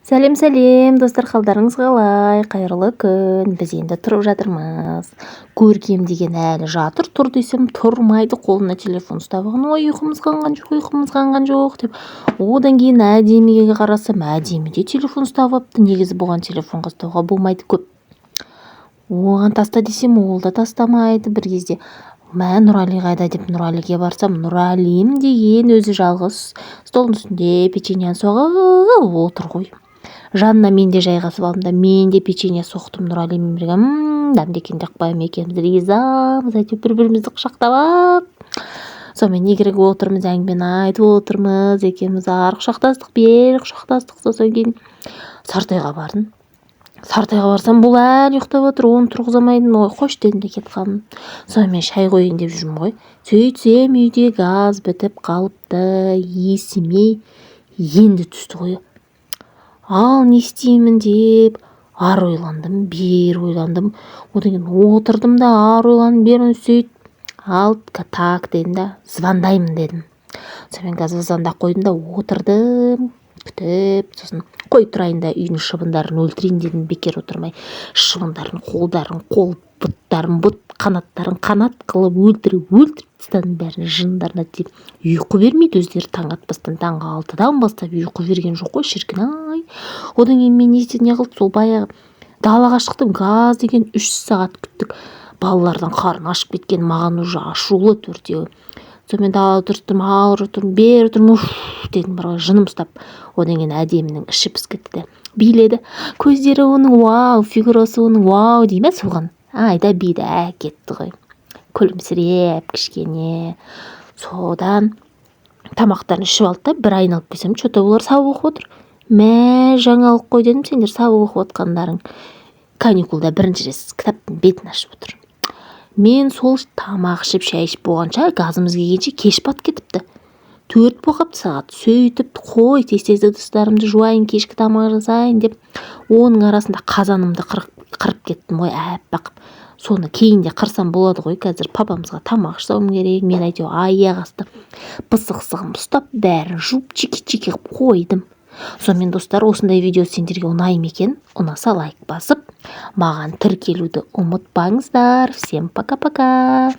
Сәлем, сәлем, достар! Қалдарыңыз қалай? Қайырлы күн! Біз енді тұрып жатырмыз. Көркем деген әлі жатыр. Тұр десем, тұрмайды, қолына телефон ұстап алған. «Ой, ұйқымыз қанған жоқ, ұйқымыз қанған жоқ», – деп. Одан кейін Әдеміге қарасам, Әдемі де телефон ұстап алыпты. Негізі бұған телефонға ұстауға болмайды көп. Оған таста десем, ол да тастамайды. Бір кезде: «Мә, Нұрали қайда?» – деп, Нұралиге барсам, Нұралим деген өзі жалғыз столдың үстінде печеньені соғып отыр ғой. Жанына мен де жайғасып алдым да, мен де печенье соқтым Нұралимен бірге. Дәмді екен деп қоямын. Екеуміз ризамыз әйтеуір, бір бірімізді құшақтап алып. Сонымен, не керек, отырмыз, әңгімені айтып отырмыз екеуміз. Ары құшақтастық, бері құшақтастық. Сосын кейін Сартайға бардым. Сартайға барсам, бұл әлі ұйықтап жатыр, оны тұрғыза алмайдым. «Ой, қойшы», – дедім де, кетіп қалдым. Сонымен, шай қояйын деп жүрмін ғой. Сөйтсем, үйде газ бітіп қалыпты. Есіме енді түсті ғой. Ал не істеймін деп, ары ойландым, бері ойландым. Одан кейін отырдым да, ары ойландым, бері. Сөйтіп, ал так дедім да, звондаймын дедім. Сонымен, қазір звондап қойдым да, отырдым күтіп. Сосын қой, тұрайын да, үйдің шыбындарын өлтірейін дедім. Бекер отырмай, шыбындарын қолдарын қол, бұттарын бұт, қанаттарын қанат қылып өлтіріп өлтіріп тастадым бәрін. Жындарына тиіп, ұйқы бермейді өздері. Таң атпастан, таңғы 6-дан бастап ұйқы берген жоқ қой, шіркін ай. Одан кейін мен не істедім, не қылды, сол баяғы далаға шықтым. Газ деген 3 сағат күттік. Балалардың қарны ашып кеткен, маған уже ашулы төртеуі. Сонымен, далада тұрдым, ары тұрмын, бері тұрмын. «Уф», – дедім бір жыным ұстап. Одан кейін Әдемінің іші пысып кетті де, биледі. Көздері оның вау, фигурасы оның вау дей ме соған. Айда биді, әкетті ғой күлімсіреп кішкене. Содан тамақтарын ішіп алды да, бір айналып келсем, че-то олар сабақ оқып отыр. Мә, жаңалық қой дедім, сендер сабақ оқып отқандарың. Каникулда бірінші рет кітаптың бетін ашып отыр. Мен сол тамақ ішіп, шай ішіп болғанша, газымыз келгенше кеш батып кетіпті, 4 болып қалыпты сағат. Сөйтіп, қой, тез тез ыдыстарымды жуайын, кешкі тамақ жасайын деп, оның арасында қазанымды қырып кеттім ғой аппақ. Соны кейін де қырсам болады ғой, қазір папамызға тамақ жасауым керек. Мен әйтеуір аяқ асты пысық ұстап, бәрін жуып, чики чики қылып қойдым. Сонымен, достар, осындай видео сендерге ұнай ма екен? Ұнаса, лайк басып, маған тіркелуді ұмытпаңыздар. Всем пока пока.